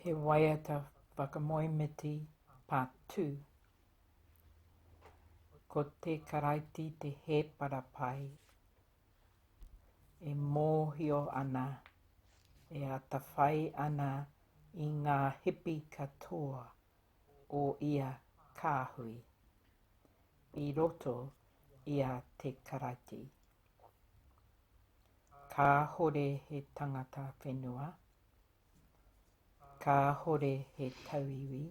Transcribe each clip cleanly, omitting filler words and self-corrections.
He waiata whakamoemiti Part 2 Ko te Karaiti te hēpara pai E mōhio ana, e atawhai ana i ngā hipi katoa o ia kāhui i roto i a te Karaiti. Kāhore he tangata whenua, kāhore he tauiwi,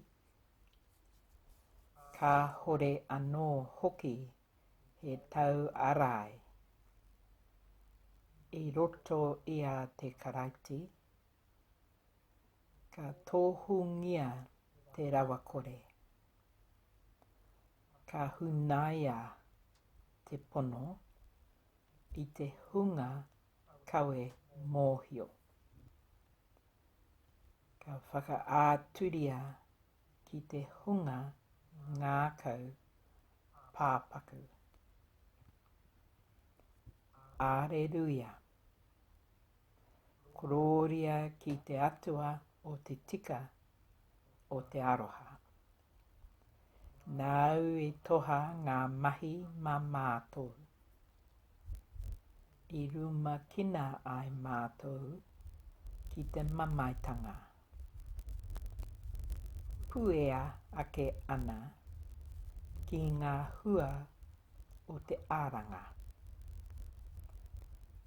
kāhore anō hoki he tauārai i roto i a te Karaiti, ka tohungia te rawakore, ka hunaia te pono i te hunga kawe mōhio. Ka whakaaturia ki te hunga ngākau pāpaku. Areruia. Korōria ki te Atua o te tika, o te aroha. Nāu i toha ngā mahi mā mātou. I rumakina ai mātou ki te mamaetanga. Puea ake ana ki ngā hua o te aranga.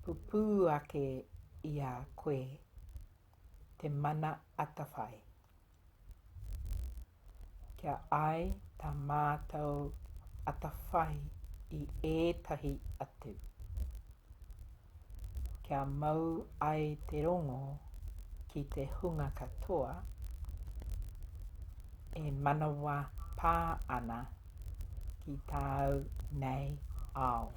Pupū ake i a koe te mana atawhai. Kia ai tā mātou atawhai i ētahi atu. Kia mau ai te rongo ki te hunga katoa e manawa pā ana ki tāu nei ao.